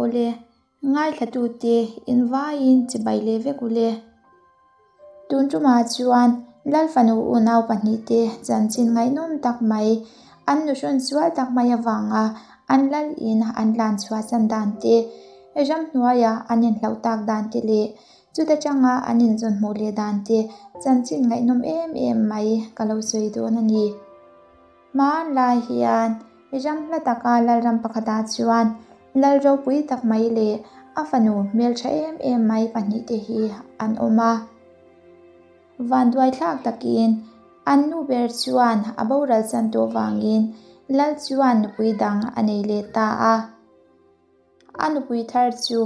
Awle, ngaithlatute invaiin chibai leh vek ule. Tun tumah chuan Lal fanu unau pahnihte chanchin ngaihnawm tak mai, an nuhrawn sual tak mai avanga an lal in an tlan chhuahsan dan te, ramhnuaia an inhlauh tak dan te leh chuta tanga an inzawn hmuh leh dan te chanchin ngaihnawm em em mai ka lo sawi dawn a ni. Hmanlai hian ram hla taka lalram pakhatah chuan lal ropui tak mai leh a fanu hmeltha em em mai pahnihte hi an awm a. Vanduaithlak takin an nu ber chuan a boral chan tawh vangin lal chuan nupui dang a nei leh ta a. A nupui thar chu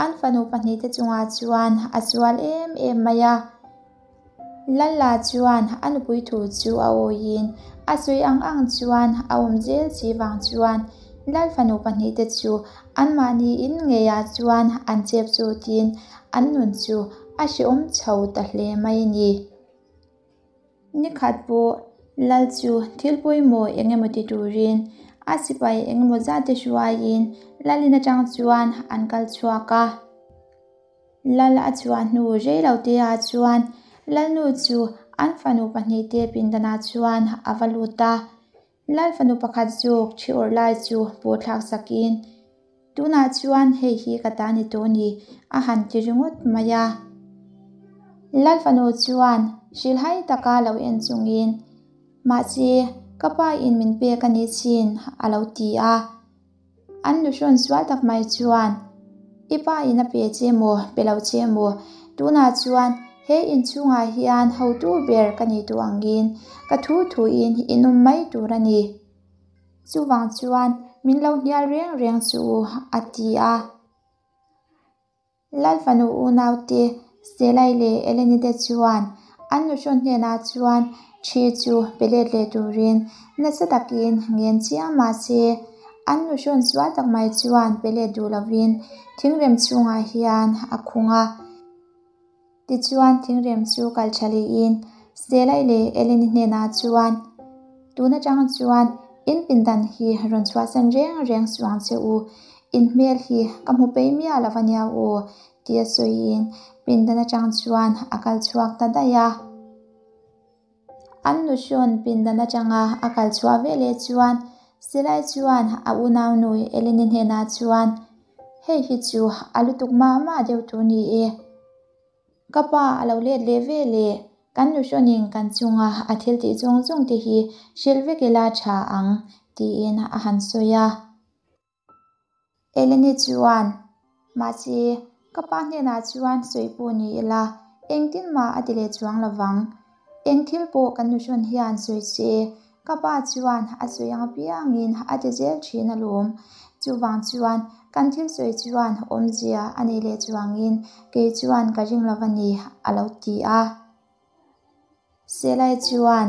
an fanu pahnihte chungah chuan a sual em em mai a. Lalla chuan a nupui thu chu a awiin a sawi ang ang chuan a awm zel si vang chuan Lal fanu pahnihte chu anmahni in ngeiah chuan an chep chutin an nun chu a hrehawm chho ta hle mai a ni. Ni khat pawh Lal chu thil pawimawh eng emaw ti turin a sipai eng emaw zat te hruaiin Lalin atang chuan an kal chhuak a. Lal a chhuah hnu rei lo te ah chuan Lalnu chu an fanu pahnihte pindanah chuan a va lut a. Lal fanu pakhat zawk thi awrh lai chu pawh thlak sakin, Tunah chuan hei hi ka ta ni tawh ni, a han ti ringawt mai a. Lal fanu chuan hrilhai taka lo en chungin, Mahse, ka pa in min pek a nih chin, a lo ti a. An nuhrawn sual tak mai chuan, I pa in a pe che maw, pe lo che maw? Tunah chuan he inchhungah hian hotu ber ka nih duh angin ka thu thuin in awm mai tur a ni. Chuvang chuan min lo hnial reng reng suh u, a ti a. Lal fanu unaute Selai leh Eleni te chuan an nuhrawn hnenah chuan thi chu pe let leh turin nasa takin ngen chiang mah se, an nuhrawn sual tak mai chuan pe let duh lovin thingrem chhungah hian a khung a. Tichuan thingrem chu kal tha lehin Selai leh Eleni hnenah chuan, Tun atang chuan in pindan hi rawn chhuahsan reng reng suh ang che u, in hmel hi ka hmu pei miah lo a nia aw, tia sawiin pindan atang chuan a kal chhuak ta daih a. An nuhrawn pindan atanga a kal chhuah veleh chuan Silai chuan a unaunu Eleni hnenah chuan, Hei hi chu a lutuk mah mah deuh tur ni e. Ka pa a lo let leh ve le, kan nuhrawnin kan chunga a thil tih zawng zawng te hi hrilh vek ila tha ang, tiin a han sawi a. Eleni chuan, Mahse, ka pa hnenah chuan sawi pawh ni ila, engtin mah a ti leh chuang lovang. Eng thil pawh kan nuhrawn hian sawi se, ka pa chuan a sawi ang apiangin a ti zel thin alawm. Chuvang chuan kan thil sawi chuan awmzia a nei leh chuangin kei chuan ka ring lo a ni, a lo ti a. Selai chuan,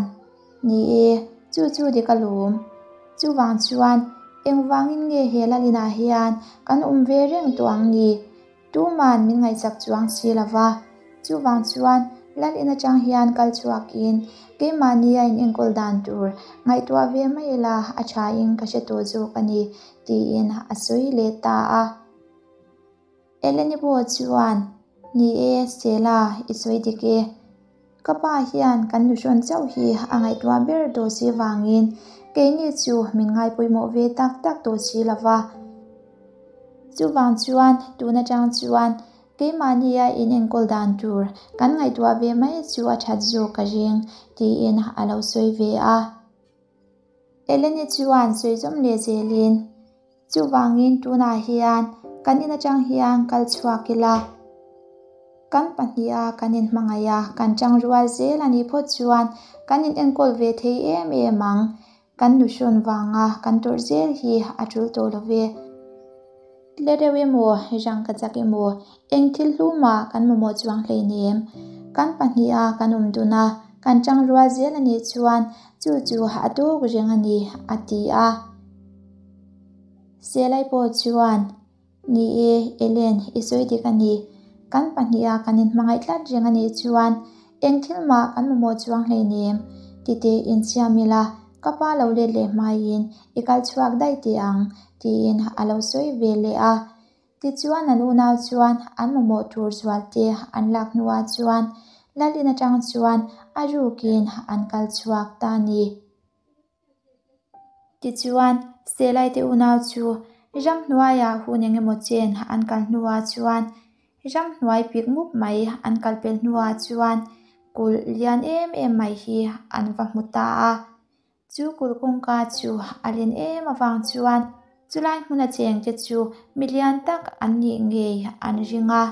Ni e, chu chu dik alawm. Chuvang chuan engvangin nge he Lalinah hian kan awm ve reng tawh ang ni? Tuman min ngaihsak chuang si lo va. Chuvang chuan Lal in atang hian kal chhuakin keimahni a in enkawl dan tur ngaihtuah ve mai ila a thain ka hre tawh zawk a ni, tiin a sawi leh ta a. Eleni pawh chuan, Ni e, Stella, i sawi dik e. Ka pa hian kan nuhrawn chauh hi a ngaihtuah ber tawh si vangin keini chu min ngaipawimawh ve tak tak tawh si lo va. Chuvang chuan tun atang chuan keimahnia in enkawl dan tur kan ngaihtuah ve mai chu a that zawk ka ring, tiin a lo sawi ve a. Eleni chuan sawi zawm leh zelin, Chuvangin tunah hian kan in atang hian kal chhuak ila, kan pahniha kan inhmangaih a, kan tangrual zel a nih phawt chuan kan in enkawl ve thei em em ang. Kan nuhrawn vanga kan tawrh zel hi a tul tawh lo ve. Tle deuh emaw, rang ka chak emaw, eng thil hlu mah kan mamawh chuang hleinem. Kan pahniha kan awm dun a, kan tangrual zel a nih chuan chu chu a tawk reng a ni, a ti a. Selai pawh chuan, Ni e, Ellen, i sawi dik a ni. Kan pahniha kan inhmangaih tlat reng a nih chuan eng thil mah kan mamawh chuang hleinem. Tite insiam ila, ka pa lo let leh hmaiin i kal chhuak daih teh ang, tiin a lo sawi ve leh a. Tichuan an unau chuan an mamawh tur zual te an lak hnuah chuan Lal in atang chuan a rukin an kal chhuak ta a ni. Tichuan Selai te unau chu ramhnuaiah hun engemaw chen an kal hnuah chuan ramhnuai pik mup mai an kal pel hnuah chuan kulh lian em em mai hi an va hmu ta a. Chu kulh kawngka chu a len em avang chuan chulai hmuna chengte chu mi lian tak an nih ngei an ring a.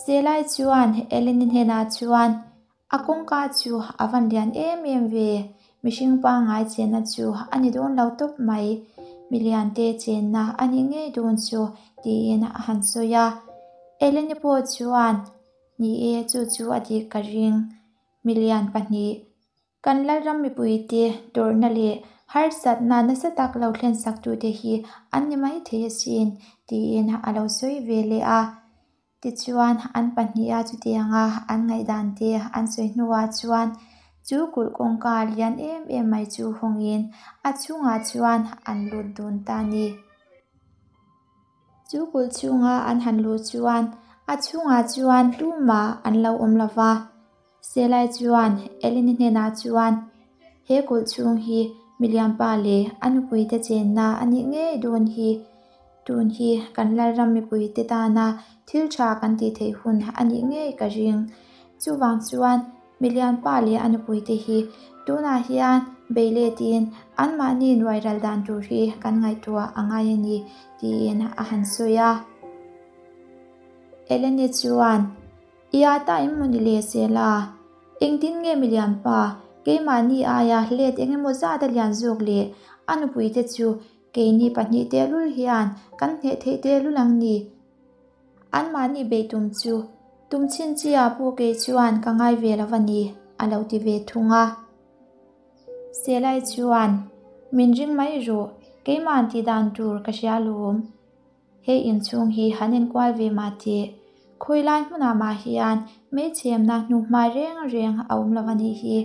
Selai chuan Eleni hnenah chuan, A kawngka chu a van lian em em ve, mihring pangngai chenna chu a ni dawn lo tawp mai, mi liante chenna a nih ngei dawn chu, tiin a han sawi a. Eleni pawh chuan, Ni e, chu chu a dik ka ring, Milian 2, Kan Lalram mipuite tawrhna leh harsatna nasa tak lo thlensaktute hi an ni maithei asin, tiin a lo sawi ve leh a. Tichuan, an pahniha chutianga an ngaihdante an sawi hnuah chuan chu kulh kawngka lian em em mai chu hawngin a chhungah chuan an lut dun ta a ni. Chu kulh chhunga an han luh chuan a chhungah chuan tumah an lo awm lo va. Selai chuan Eleni hnenah chuan, He kulh chhung hi milianpa leh a nupuite chenna a nih ngei dawn hi. Tun hi kan Lalram mipuite tana thil tha kan tih theih hun a nih ngei ka ring. Chuvang chuan Milianpa leh a nupuite hi tunah hian bei letin anmahni nuai ral dan tur hi kan ngaihtuah a ngai a ni, tiin a han sawi a. Eleni chuan, I a ta em maw ni le Sela? Engtin nge Milianpa, keimahni aia let eng emaw zat a lian zawk leh a nupuite chu keini pahnihte lul hian kan hneh theih tehlul ang ni? Anmahni beih tum chu tum chhin chi ah pawh kei chuan ka ngai ve lo a ni, a lo ti ve thung a. Selai chuan, Min ring mai rawh, keimah tih dan tur ka hria lawm. He inchhung hi han enkual ve mah teh, khawi lai hmunah mah hian hmeichhemna hnuhma reng reng a awm lo a nih hi.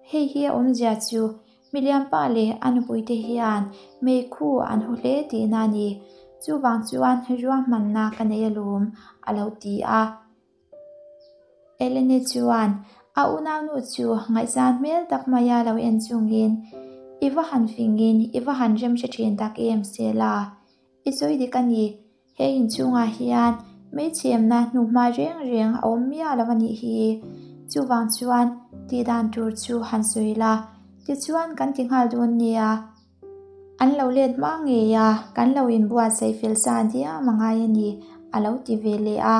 Hei hi a awmzia chu Milianpa leh a nupuite hian meikhu an hu hle tihna a ni. Chuvang chuan ruahmanna ka nei alawm, a lo ti a. Eleni chuan a unaunu chu ngaihzan hmel tak maia lo en chungin, I va han fingin i va han remhre thin tak em, Sela. I sawi dik a ni, he inchhungah hian hmeichhemna hnuhma reng reng a awm miah lo a nih hi. Chuvang chuan tih dan tur chu han sawi la, tichuan kan ti nghal dawn nia. An lo let hma ngei a, kan lo inbuatsaih fel sa diam a ngai a ni, a lo ti ve leh a.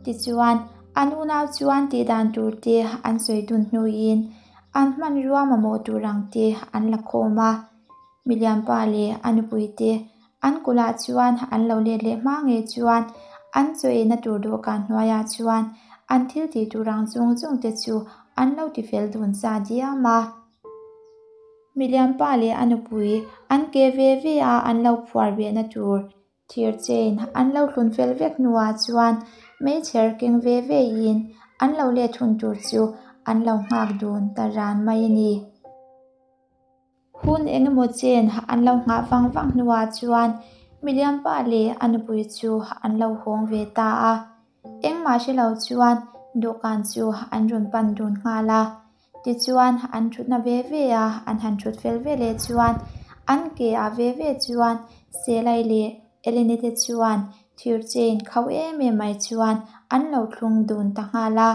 Tichuan, an unau chuan tih dan tur te an sawi dun hnuin an hmanrua mamawh tur ang te an la khawm a. Milianpa leh a nupui te an kulhah chuan an lo let leh hma ngei chuan an chaw eina tur dawhkan hnuaiah chuan an thil tih tur ang zawng zawng te chu an lo ti fel dun sa diam a. Milianpa leh a nupui an ke ve ve a an lo phuar behna tur Thir chain an lo hlun fel vek hnuah chuan meichher keng ve ve in an lo let hun tur chu an lo nghak dun ta ran mai a ni. Hun eng emaw chen an lo nghah vang vang hnuah chuan Milianpa leh a nupui chu an lo hawng ve ta a. Engmah hre lo chuan dawhkan chu an rawn pan dun nghal a. Tichuan, an thutna ve ve a, an han thut fel ve leh chuan an ke ah ve ve chuan Selai leh Eleni te chuan thir chain khauh em em mai chuan an lo thlung dun ta nghal a.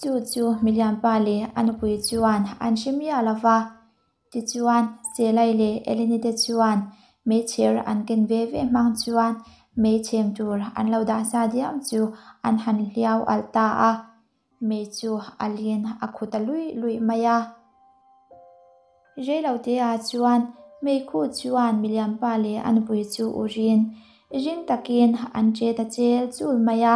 Chu chu Milianpa leh a nupui chuan an hre miah lo va. Tichuan, Selai leh Eleni te chuan meichher an ken ve ve hmang chuan meichhem tur an lo dah sa diam chu an han hliau alh ta a. Mei chu a lin a khu ta luih luih mai a. Reilote-ah chuan meikhu chuan milianpa leh a nupui chu urin ring takin an che ta chel chul mai a.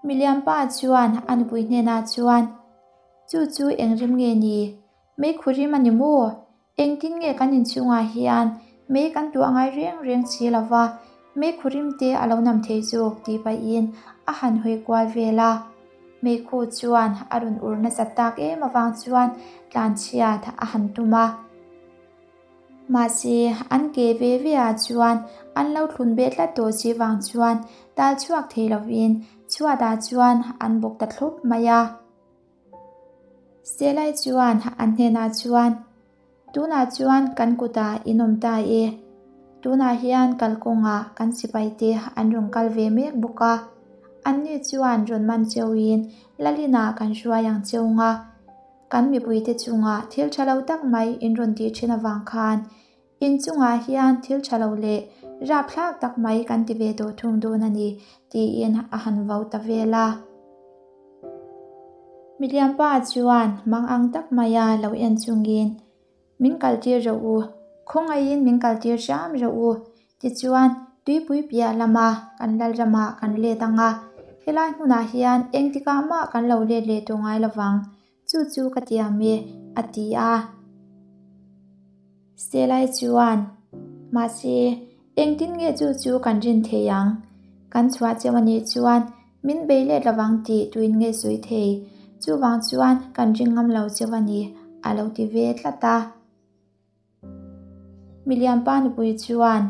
Milianpa chuan a nupui hnenah chuan, Chu chu eng rim nge ni? Meikhu rim a ni maw? Engtin nge kan inchhungah hian mei kan tuah ngai reng reng si lo va, meikhu rim te a lo nam thei zawk tih pahin a han hawi kual vel a. Meikhu chuan a rawn ur nasat tak em avang chuan tlanchhiat a han tum a. Mahse, an ke ve ve ah chuan an lo thlun beh tlat tawh si vang chuan tal chhuak thei lovin chhuat ah chuan an bawk ta thlup mai a. Selai chuan an hnenah chuan, Tunah chuan kan kutah in awm ta e. Tunah hian kalkawngah kan sipaite an rawn kal ve mek bawk a. Anni chuan rawn man cheuhin Lalinah kan hruai ang cheu nga. Kan mipuite chungah thil tha lo tak mai in rawn tih thin avang khan in chungah hian thil tha lo leh rapthlak tak mai kan ti ve tawh thung dawn a ni, tiin a han vau ta vel a. Miliampa chuan mang ang tak maia lo en chungin, Min kaltir rawh u, khawngaihin min kaltir hram rawh u, tichuan tuipui piah lama kan lalramah kan let ang a, helai hmunah hian engtikah mah kan lo let leh tawh ngai lovang, chu chu ka tiam e, a ti a. Selai chuan, Mahse, engtin nge chu chu kan rin thei ang? Kan chhuah cheu a nih chuan min bei let lovang tih tuin nge sawi thei? Chuvang chuan kan ring ngam lo cheu a ni, a lo ti ve tlat a. Miliampa nupui chuan,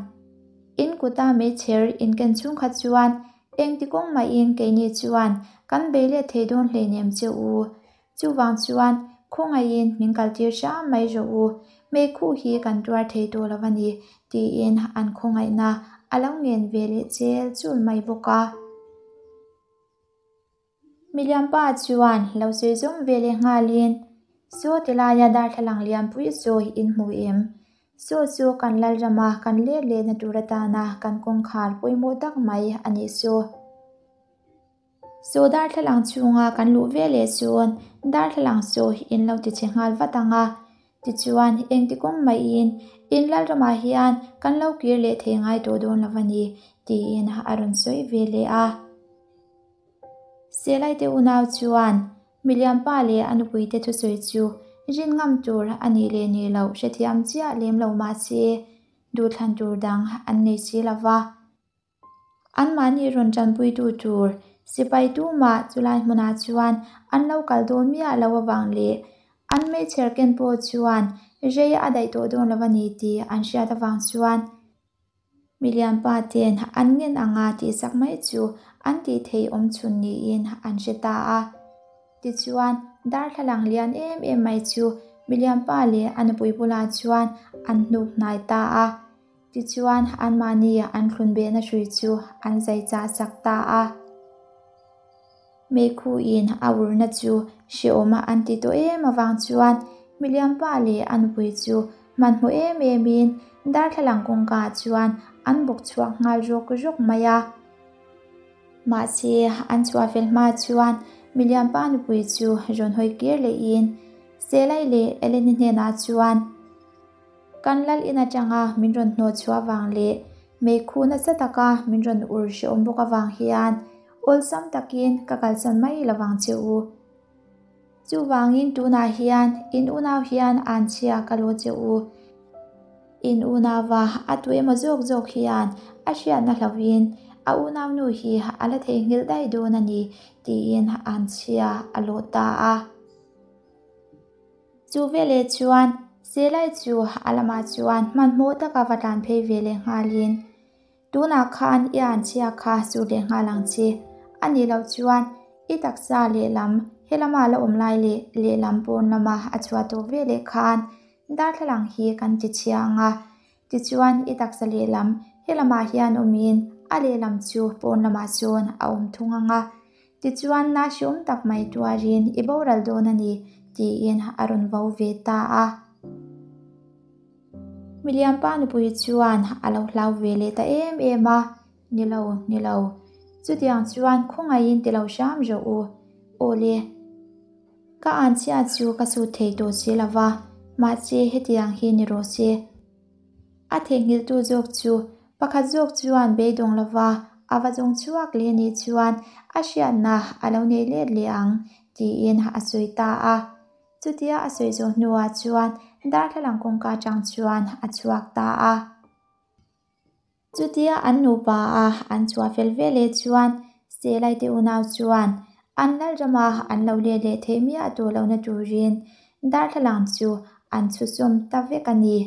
In kuta meichher inken chhung kha chuan engti kawng mahin keini chuan kan bei let thei dawn hleinem che u. Chuvang chuan khawngaihin min kaltir hram mai rawh u, meikhu hi kan tuar thei tawh lo a ni, tiin an khawngaihna a lo ngen ve leh chel chul mai bawk a. Miliampa chuan lo sawi zawm ve leh nghalin, Saw ti laia darthlalang lianpui sawi in hmu em? Saw chu kan lalrama kan let lehna tur atana kan kawngkhar pawimawh tak mai a nih saw. Saw darthlalang chhunga kan luh ve leh chuan darthlalang saw in lo ti chhe nghal vat ang a, tichuan engti kawng maiin in lalramah hian kan lo kir leh thei ngai tawh dawn lo a ni tiin a rawn sawi ve leh a. Selaite unau chuan Miliampa leh a nupuite thusawi chu rin ngam tur a nih leh nih loh hrethiam chiah lem lo mahse duhthlan tur dang an nei si lo va. Anmahni rawn tanpuitu tur sipai tumah chulai hmunah chuan an lo kal dawn miah lo avang leh an meichher ken pawh chuan rei a daih tawh dawn lo a ni tih an hriat avang chuan Milianpa ten an ngen anga tihsak mai chu an tih theih awm chhun niin an hre ta a. Tichuan, darthlalang lian em em mai chu Milianpa leh a nupui bulah chuan an hnuk hnai ta a. Tichuan, anmahni an thlun behna hrui chu an zai chah sak ta a. Meikhuin a urna chu hrehawm an ti tawh em avang chuan Miliampa leh a nupui chu hmanhmawh em emin darthlalang kawngka chuan an bawk chhuak nghal rawk rawk mai a. Mahse, an chhuah fel hma chuan Miliampa nupui chu rawn hawi kir lehin Selai leh Eleni hnenah chuan, Kan lal in atanga min rawn hnawh chhuah vang leh meikhu nasa taka min rawn ur hrehawm bawk avang hian awlsam takin ka kalsan mai lovang che u. Chuvangin tunah hian in unau hian an chhia ka lo che u. In unauva a tu emaw zawk zawk hian a hriatna hlauhin a unaunu hi a la theihnghilh daih dawn a ni tiin an chhia a lawh ta a. Chu veleh chuan Selai chu a lamah chuan hmanhmawh taka va tlan phei ve leh nghalin, Tunah khan i anchhia kha sur leh nghal ang che. A nih loh chuan i taksa lehlam helama la awm lai leh lehlam pawn lama a chhuah tawh veleh khan darthlalang hi kan ti chhia ang a. Tichuan i taksa lehlam helamah hian awmin a lehlam chu pawn lamah sawn a awm thung ang a. Tichuan na hriawm tak mai tuarin i boral dawn a ni, tiin a rawn vo ve ta a. Miliampa nupui chuan a lo hlau ve leh ta em em a, Ni lo, ni lo. Chutiang chuan khawngaihin ti lo hram rawh u. Aw le. Ka anchhia chu ka sut thei tawh si lo va, mahse hetiang hi ni rawh se. A theihnghilhtu zawk chu pakhat zawk chuan beidawng lo va, a va zawng chhuak leh anih chuan a hriatna a lo nei let leh ang, tiin a sawi ta a. Chutia a sawi zawh hnuah chuan darthlalang kawngka atang chuan a chhuak ta a. Chutia an nupa a an chhuah fel veleh chuan Selaite unau chuan an lalrama an lo let leh theih miah tawh lohna turin darthlalang chu an chhusawm ta vek a ni.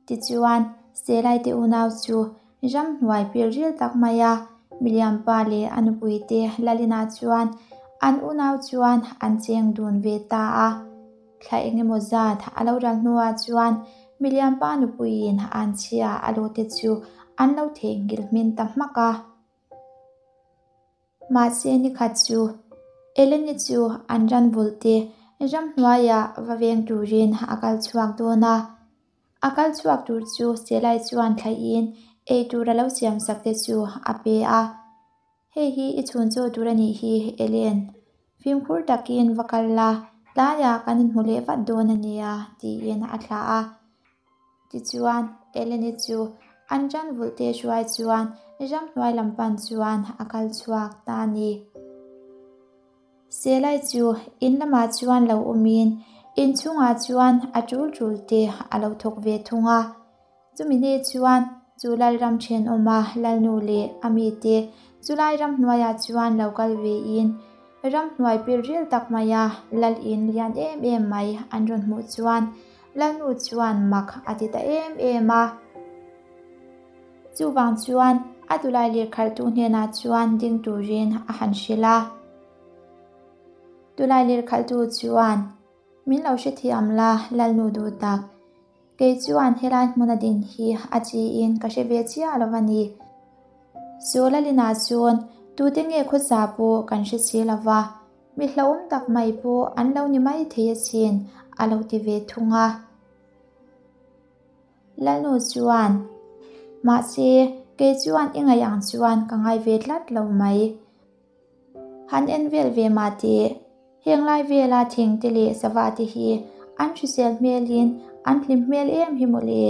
Tichuan, Selaite unau chu ramhnuai pilril tak maia Miliampa leh a nupuite Lalina chuan an unau chuan an cheng dun ve ta a. Thla engemaw zat a lo ral hnuah chuan Miliampa nupuiin an chhia a lawte chu an lo theihnghilh hmin ta hmak a. Mahse nikhat chu Eleni chu an ran vulte ramhnuaiah va veng turin a kal chhuak dawn a. A kal chhuak tur chu Selai chuan thlaihin ei tur a lo siam sak te chu a pe a. Hei hi i chhun chaw tur a nih hi Ellen. Fimkhur takin va kal la, tlaiah kan inhmu leh vat dawn a nia tiin a thlah a. Tichuan, Eleni chu an ṭan vulh te hruai chuan ramhnuai lam pan chuan a kal chhuak ta a ni. Selai chu in lamah chuan lo awmin inchhungah chuan a ṭul ṭul te a lo thawk ve thung a. Chumi ni chuan chu Lalram ṭhenawma Lalnu leh a mite chulai ramhnuaiah chuan lo kal vein ramhnuai pilril tak maia Lal in lian em em mai an rawn hmuh chuan Lalnu chuan mak a ti ta em em a. Chuvang chuan a tulai lirkhalhtu hnenah chuan ding turin a han hrilh a. Tulai lirkhalhtu chuan, Min lo hrethiam la, Lalnu duh tak. Kei chuan helai hmuna din hi a chiin ka hre ve chiah lo a ni. Chu Lalinah chuan tute nge khawsa pawh kan hre si lo va, mi hlauhawm tak mai pawh an lo ni mai thei asin a lo ti ve thung a. Lalnu chuan, Mahse, kei chuan i ngaih ang chuan ka ngai ve tlat lo mai. Han en vel ve mah teh, heng lai vela thing te leh sava te hi an hrisel hmelin an hlim hmel em hi mawle.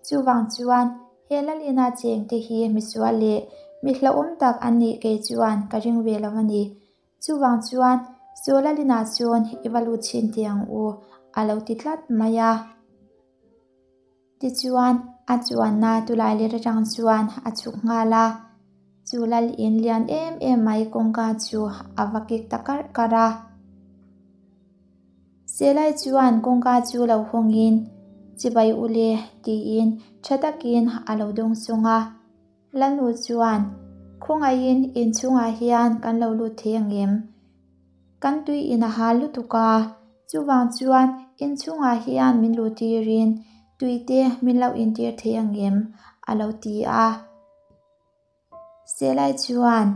Chuvang chuan he Lalina cheng te hi misual leh mi hlauhawm tak an nih kei chuan ka ring ve lo a ni. Chuvang chuan chu Lalina chuan i va lut chhin teh ang u a lo ti tlat mai a. Tichuan, a chuanna tulai let atang chuan a chhuk nghal a, chu lal in lian em em mai kawngka chu a va kik ta karh karh a. Selai chuan kawngka chu lo hawngin, Chibai u le, tiin tha takin a lo dawng sung a. Lalnu chuan, Khawngaihin inchhungah hian kan lo lut thei ang em? Kan tui in a hal lutuk a, chuvang chuan inchhungah hian min luh tirin tui te min lo intir thei ang em? a lo ti a. Selai chuan,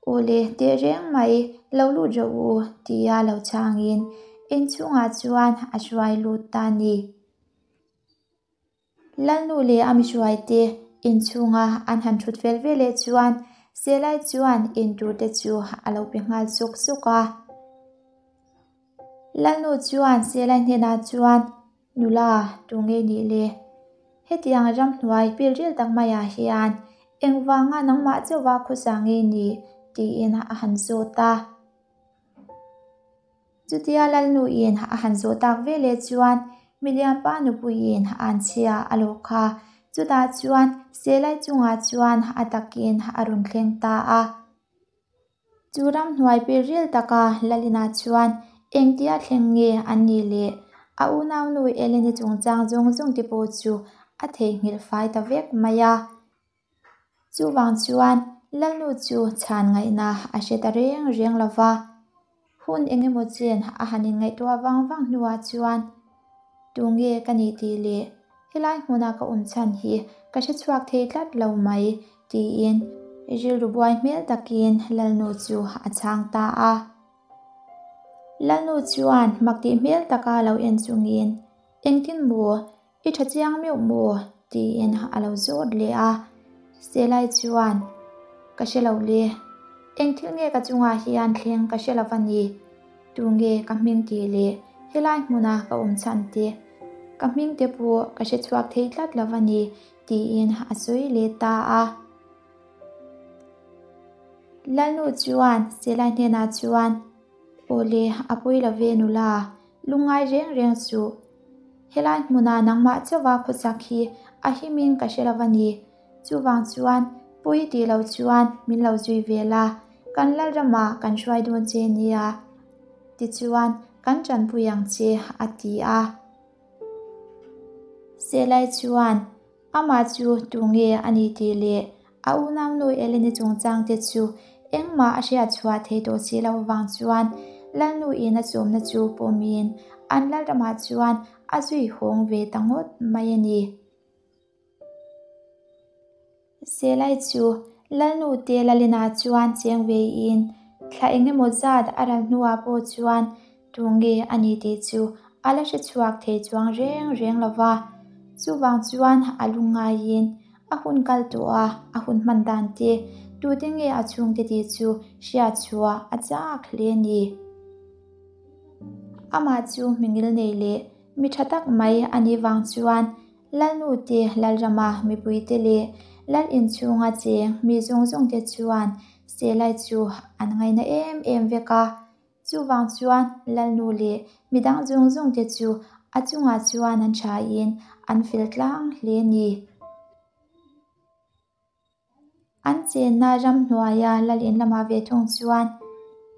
Aw le, teh reng mai, lo lut rawh u, tia lo chhangin inchhungah chuan a hruai lut ta a ni. Lalnu leh a mihruaite inchhunga an han thut fel ve leh chuan Selai chuan intur te chu a lo pe nghal suk suk a. Lalnu chuan Selai hnenah chuan, Nula, tu nge nih le? Hetiang ramhnuai pilril tak maiah hian engvanga nangmah chauha khawsa nge ni? tiin a han zawt a. Chutia Lalnuin a han zawh tak ve leh chuan Miliampa nupuiin an chhia a lawh kha. Chutah chuan Selai chungah chuan a takin a rawn thleng ta a. Chu ramhnuai pilril taka Lalina chuan engtia thleng nge an nih leh a unaunu Eleni chungchang zawng zawng te pawh chu a theihnghilh fai ta vek mai a. Chuvang chuan Lalnu chu chhan ngaihna a hre ta reng reng lo va, hun eng emaw chen a han inngaihtuah vang vang hnuah chuan Tunge ka nih tih leh helai hmuna ka awm chhan hi ka hre chhuak thei tlat lo mai tiin rilru buai hmel takin Lalnu chu a chhang ta a. Lalnu chuan mak tih hmel taka lo en chungin Engtin maw? I tha chiang meuh maw? tiin a lo zawt leh a. Selai chuan, Ka hre lo le. Eng thil nge ka chungah hian thleng ka hre lo va ni. Tu nge ka hming tih leh helai hmuna ka awm chhan te, ka hming te pawh ka hre chhuak thei tlat lo va ni, tiin a sawi leh ta a. Lalnu chuan Selai hnenah chuan, Aw le, a pawi lo ve nula, Lungngai reng reng suh. Helai hmunah nangmah chauha khawsak hi a himin ka hre lo a ni. Chuvang chuan pui tih lo chuan min lo zui ve la, kan Lalramah kan hruai dawn che nia. Tichuan kan tanpui ang che a ti a. Selai chuan amah chu tunge a ni tih leh a unaunu Eleni chungchangte chu engmah a hriat chhuah thei tawh si lo avang chuan Lalnu in a sawmna chu pawmin an Lalramah chuan a zui hawng ve ta ngawt mai a ni. Selai chu Lalnu te Lalina chuan cheng veiin thla eng emaw zat a ral hnuah pawh chuan tunge a ni tih chu a la hre chhuak thei chuang reng reng lo va. Chuvang chuan a lungngaiin a hun kal tawh a, a hun hman dan te, tute nge a chhungte tih chu hriat chhuah a chak hle a ni. Amah chu mingil nei leh mi tha tak mai a nih vang chuan Lalnu te, Lalrama mipuite leh Lal inchhunga cheng mi zawng zawngte chuan Selai chu an ngaina em em vek a. Chuvang chuan Lalnu leh midang zawng zawngte chu a chungah chuan an thain an fel tlang hle a ni. An chenna ramhnuaia lal in lamah ve thung chuan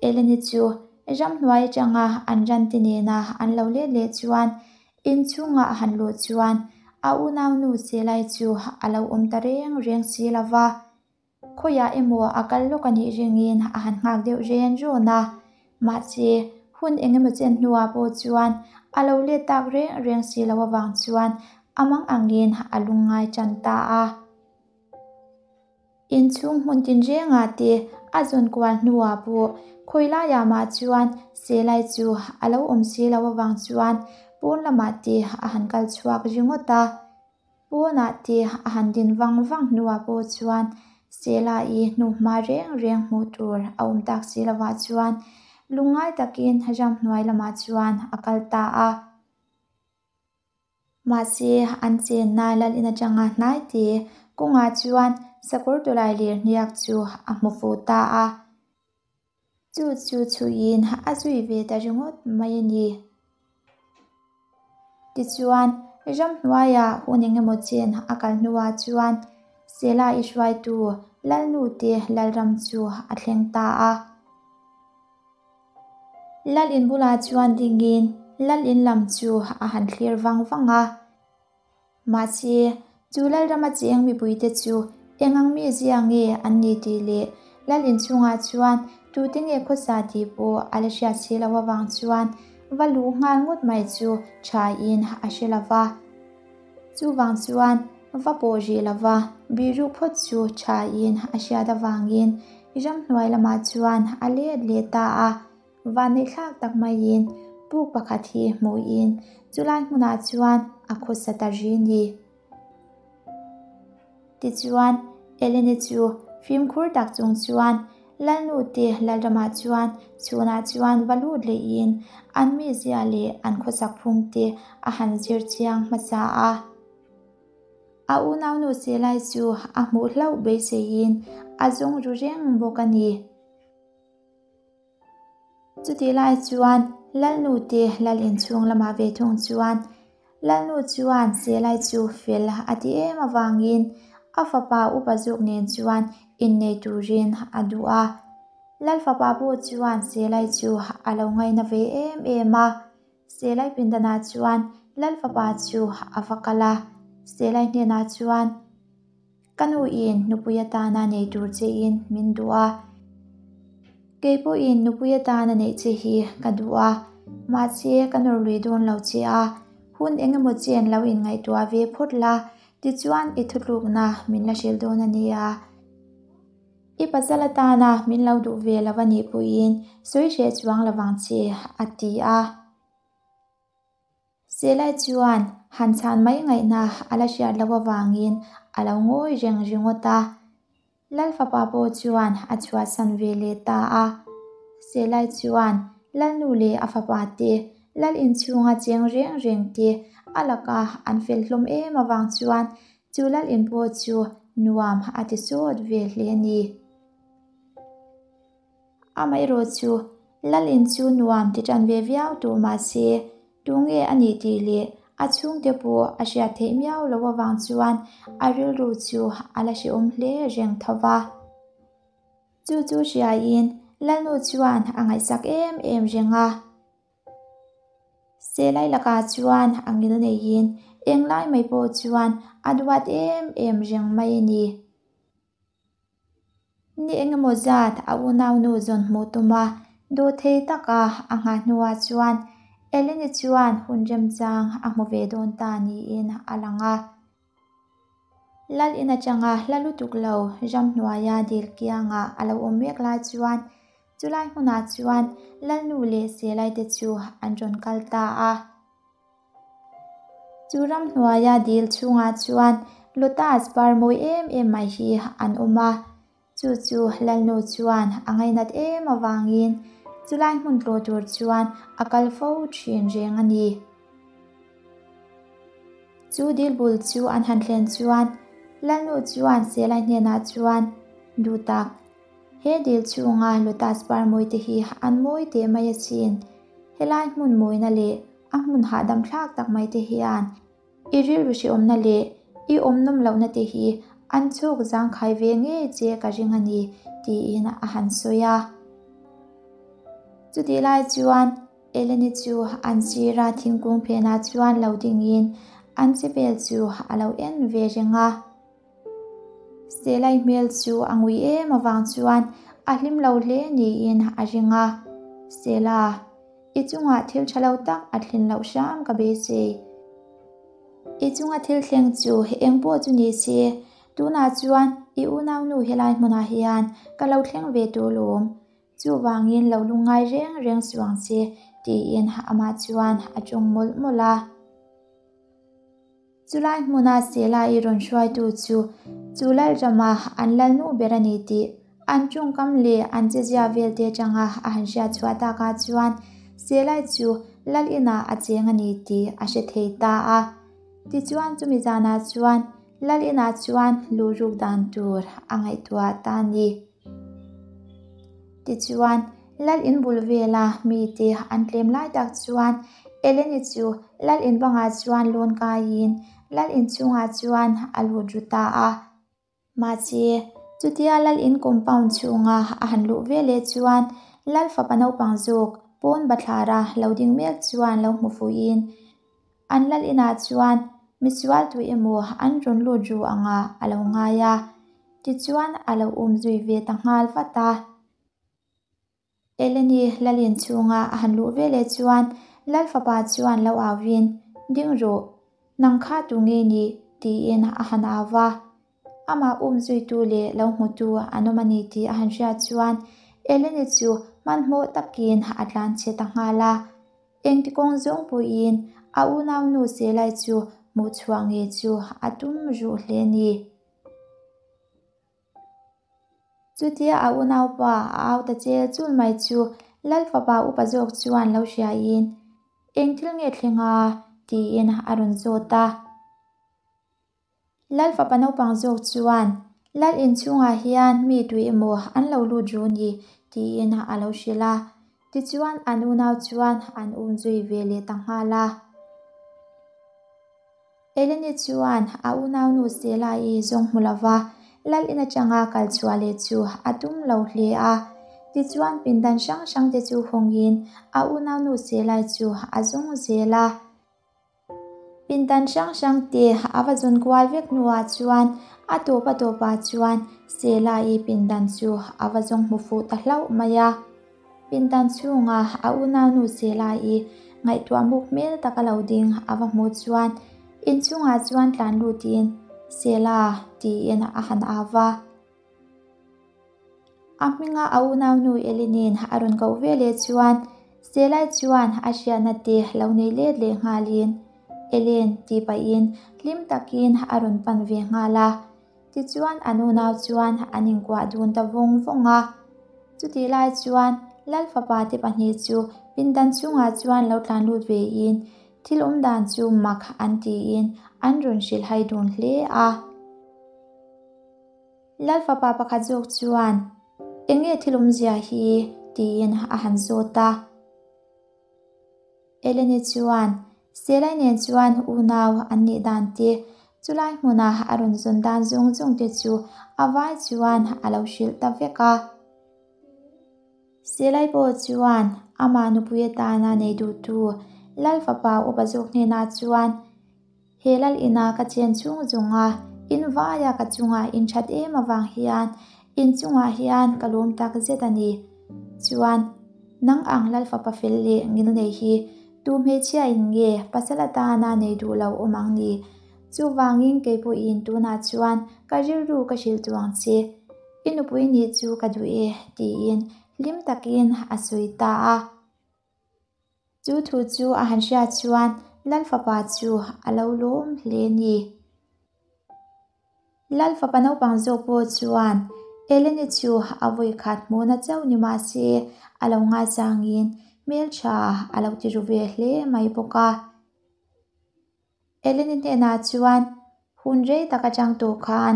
Eleni chu ramhnuai atanga an rante nena an lo let leh chuan inchhungah a han luh chuan a unaunu Selai chu a lo awm ta reng reng si lo va. Khawiah emaw a kal lawk a nih ringin a han nghak deuh ren rawn a, mahse hun eng emaw chen hnuah pawh chuan a lo let tak reng reng si lo avang chuan a mang angin a lungngai tan ta a. Inchhung hmun tinrengah te a zawn kual hnuah pawh khawi laiah mah chuan Selai chu a lo awm si lo avang chuan pawn lamah te a han kal chhuak ringawt a. Pawnah te a han din vang vang hnuah pawh chuan Selai hnuhma reng reng hmuh tur a awm tak si lovah chuan lungngai takin ramhnuai lamah chuan a kal ta a. Mahse, an chenna lal in atanga hnai te kawngah chuan sakawr tawlai ler hniak chu a hmu fuh ta a. Chu chu chhuiin a zui ve ta ringawt mai a ni. Tichuan, ramhnuaiah hun engemaw chen a kal hnuah chuan Sela i hruaitu Lalnu te Lalram chu a thleng ta a. Lal in bulah chuan dingin Lal in lam chu a han thlir vang vang a. Mahse, chu Lalrama cheng mipuite chu eng ang mi zia nge an ni tih leh Lal in chhungah chuan tute nge khawsa tih pawh a la hriat si loh avang chuan va luh nghal ngawt mai chu thain a hre lo va. Chuvang chuan va pawh rih lo va, bihruk phawt chu thain a hriat avangin ramhnuai lamah chuan a let leh ta a. Vanneihthlak tak maiin puk pakhat hi hmuhin chulai hmunah chuan a khawsa ta ri ni. Tichuan, Eleni chu fimkhur tak chung chuan Lalnu te Lalramah chuan chhunah chuan va lut lehin an mizia leh an khawsak phung te a han zir chiang hmasa a. A unaunu Selai chu a hmuh hlauh beiseiin a zawng ru reng bawk a ni. Chutih lai chuan Lalnu te Lal inchhung lamah ve thung chuan Lalnu chuan Selai chu fel a ti em avangin a fapa upa zawk nen chuan innei turin a duh a. Lal fapa pawh chuan Selai chu a lo ngaina ve em em a. Selai pindanah chuan Lal fapa chu a va kal a, Selai hnenah chuan, Ka nuin nupui atana nei tur chein min duh a, kei pawhin nupui atana neih che hi ka duh a, mahse ka nawr lui dawn lo che a, hun eng emaw chen lo inngaihtuah ve phawt la, tichuan i thutlukna min la hrilh dawn a nia. I pasal atana min lo duh ve lo a nih pawhin sawi hreh chuang lo vang che, a ti a. Selai chuan han chhan mai ngaihna a la hriat loh avangin a lo ngawi reng ringawt a. Lal fapa pawh chuan a chhuahsan ve leh ta a. Selai chuan Lalnu leh a fapa te, Lal inchhunga cheng reng reng te a laka an fel hlawm em avang chuan chu Lal in pawh chu nuam a ti sawt ve hle a ni. Amaherawh chu Lalin chu nuam ti tan ve viau tur mahse tunge a nih tih leh a chhungte pawh a hriat theih miau loh avang chuan a rilru chu a la hrehawm hle reng tho va. Chu chu hriain Lalnu chuan a ngaihsak em em reng a. Selai lakah chuan a ngil neiin Englai mai pawh chuan a duat em em reng mai a ni. Ni engemaw zat a unaunu zawn hmuh tum a, dawhthei taka a nghah hnuah chuan Eleni chuan hun remchang a hmu ve dawn ta niin a lang a. Lal in atanga hla lutuk lo ramhnuaia dil kiangah a lo awm mek lai chuan chulai hmunah chuan Lalnu leh Selaite chu an rawn kal ta a. Chu ramhnuaia dil chhungah chuan lotus par mawi em em mai hi an awm a, chu chu Lalnu chuan a ngainat em avangin chulai hmun tlawh tur chuan a kal fo thin reng a ni. Chu dil bul chu an han thlen chuan Lalnu chuan Selai hnenah chuan, Duhtak, He dil chhunga lotus par mawi te hi an mawi teh mai asin. Helai hmun mawina leh a hmun hahdam thlak tak mai te hian i rilru hrehawmna leh i awm nawm lohna te hi an chhuk zangkhai ve ngei che ka ring a ni, tiin a han sawi a. Chutih lai chuan Eleni chu an sira thingkung phenah chuan lo dingin an che vel chu a lo en ve reng a. Selai hmel chu a ngui em avang chuan a hlim lo hle niin a ring a. Sela, i chungah thil tha lo tak a thlen loh hram ka beisei. I chunga thil thleng chu eng pawh chu ni se, tunah chuan i unaunu helai hmunah hian ka lo thleng ve tur lawm. Chuvangin lo lungngai reng reng suh ang che, tiin amah chuan a tawng mawlh mawlh a. Chulai hmuna Sela-i rawn hruaitu chu chu Lalrama an lalnu ber a ni tih an tawngkam leh an chezia velte atanga a han hriat chhuah takah chuan Sela-i chu lal inah a cheng a ni tih a hre thei ta a. Tichuan chumi zanah chuan lal inah chuan luh ruk dan tur a ngaihtuah ta a ni. Tichuan, Lal in bul vela mite an tlem lai tak chuan Eleni chu Lal in bangah chuan lawn kaiin Lal in chhungah chuan a lut ru ta a. Mahse, chutia Lal in compound chhunga a han luh veleh chuan Lal fapa naupang zawk pawn bathlara lo ding mek chuan lo hmu fuhin An lal inah chuan misual tu emaw an rawn lut ru anga a lo ngai a, tichuan a lo um zui ve ta nghal vat a. Eleni lal in chhunga a han luh veleh chuan lal fapa chuan lo au in, Ding rawh, nang kha tu nge ni? tiin a han au va. Amah um zuitu leh lo hmutu an awm a ni tih a han hriat chuan Eleni chu hmanhmawh takin a tlan chhe ta nghal a. Engti kawng zawng pawhin a unaunu Selai chu hmuh chhuah ngei chu a tum ruh hle a ni. Chutia a unaupa a au ta chel chul mai chu Lal fapa upa zawk chuan lo hriain, Eng thil nge thleng a? tiin a rawn zawt a. Lal fapa naupang zawk chuan, Lal inchhungah hian mi tui emaw an lo lut ru ni, tiin a lo hrilh a. Tichuan an unau chuan an um zui ve leh ta nghal a. Eleni chuan a unaunu Sela-i zawng hmu lova Lal in atanga kal chhuah leh chu a tum lo hle a. Tichuan pindan hrang hrangte chu hawngin a unaunu Sela-i chu a zawng zel a. Pindan hrang hrang te a va zawn kual vek hnuah chuan a tawp a tawpah chuan Sela-i pindan chu a va zawng hmu fuh ta hlauh mai a. Pindan chhunga a unaunu Sela-i ngaihtuah muk hmel taka lo ding a va hmuh chuan inchhungah chuan tlan lutin, Sela tiin a han au va. A hminga a unaunu Elinin a rawn koh ve leh chuan Selai chuan a hriatna te lo nei let leh nghalin Elen tih pahin hlim takin a rawn pan ve nghal a. Tichuan an unau chuan an inkuah dun ta vawng vawng a. Chutih lai chuan Lal fapa te pahnih chu pindan chhungah chuan lo tlan lut vein thil awm dan chu mak an tiin an rawn hrilhhai dun hle a. Lal fapa pakhat zawk chuan, Eng nge thil awmzia hi? tiin a han zawt a. Eleni chuan, Selai nen chuan unau an nih dan te, chulai hmuna a rawn zawn dan zawng zawng te chu a vai chuan a lo hrilh ta vek a. Selai pawh chuan amah nupui atana nei duhtu Lal fapa upa zawk hnenah chuan, He lal ina ka chen chhung zawnga in vaia ka chunga in that em avang hian in chungah hian ka lawm tak zet a ni. Chuan, nang ang lal fapa fel leh ngil nei hi tu hmeichhia in nge pasal atana nei duh lo awm ang ni? Chuvangin kei pawhin tunah chuan ka rilru ka hrilh duh ang che. I nupui nih chu ka duh e, tiin hlim takin a sawi ta a. Chu thu chu a han hriat chuan Lal fapa chu a lo lawm hle ni. Lal fapa naupang zawk pawh chuan Eleni chu a vawi khat hmuhna chauh ni mah se a lo ngaizangin hmeltha a lo ti ru ve hle mai bawk a. Eleni hnenah chuan hun rei tak atang tawh khan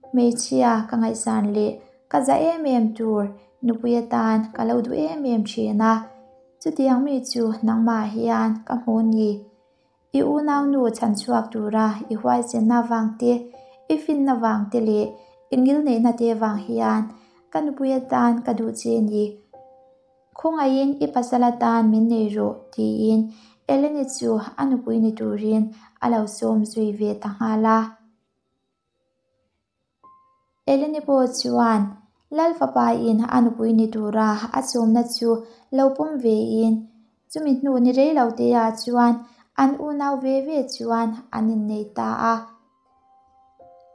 hmeichhia ka ngaihsan leh ka za em em tur nupui atan ka lo duh em em thin a, chutiang mi chu nangmah hian ka hmu ni. I unaunu chhan chhuak tura i huaisenna vang te, i finna vang te leh i ngilneihna te vang hian ka nupui atan ka duh che ni. Khawngaihin i pasal atan min nei rawh tiin Eleni chu a nupui ni turin a lo sawm zui ve ta nghal a. Eleni pawh chuan Lal fapa in a nupui ni tura a sawmna chu lo pawm vein chumi hnu ni rei lo te ah chuan an unau ve ve chuan an innei ta a.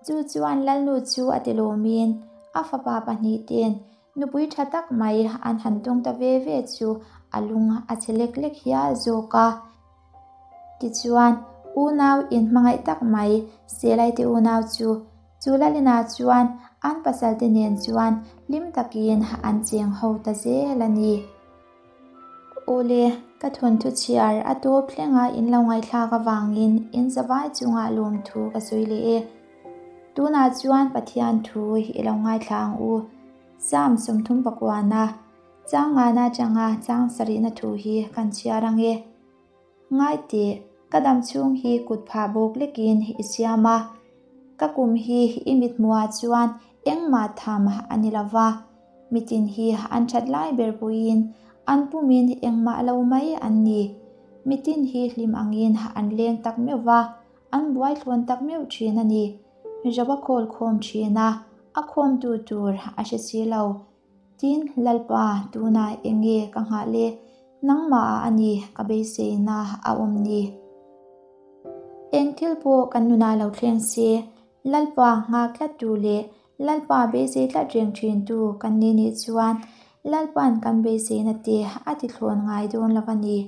Chu chuan Lalnu chu a ti lawmin a fapa pahnihte'n nupui tha tak mai an han tawng ta ve ve chu a lung a chhe lek lek hial zawk a. Tichuan, unau inhmangaih tak mai Selaite unau chu chu Lalinah chuan an pasalte nen chuan hlim takin an cheng ho ta zel a ni. Awle, ka thawnthu chhiar a tawp thlenga in lo ngaihthlak avangin in zavai chungah lawmthu ka sawi leh e. Tunah chuan Pathian thu i lo ngaithla ang u. Psalm 39 chang ngana atanga chang sarihna thu hi kan chhiar ang e. Ngai teh, ka dam chhung hi kut phah bawk lekin i siam a. Ka kum hi i mithmuhah chuan engmah tham a ni lo va. Mitin hi an that lai ber puiin an pumin engmah lo mai an ni. Mitin hi hlim angin an leng tak meuh va, an buai thlawn tak meuh thin a ni. Ro a khawl khawm thin a, a khawmtu tur a hre si lo. Tin, Lalpa, tunah eng nge ka nghah le? Nangmahah a ni ka beiseina a awm ni. Eng thil pawh kan nunah lo thleng se, Lalpa nghak tlat tu leh Lalpa beisei tlat reng thin tu kan ni nih chuan Lalpa'n kan beiseina te a ti thlawn ngai dawn lo a ni.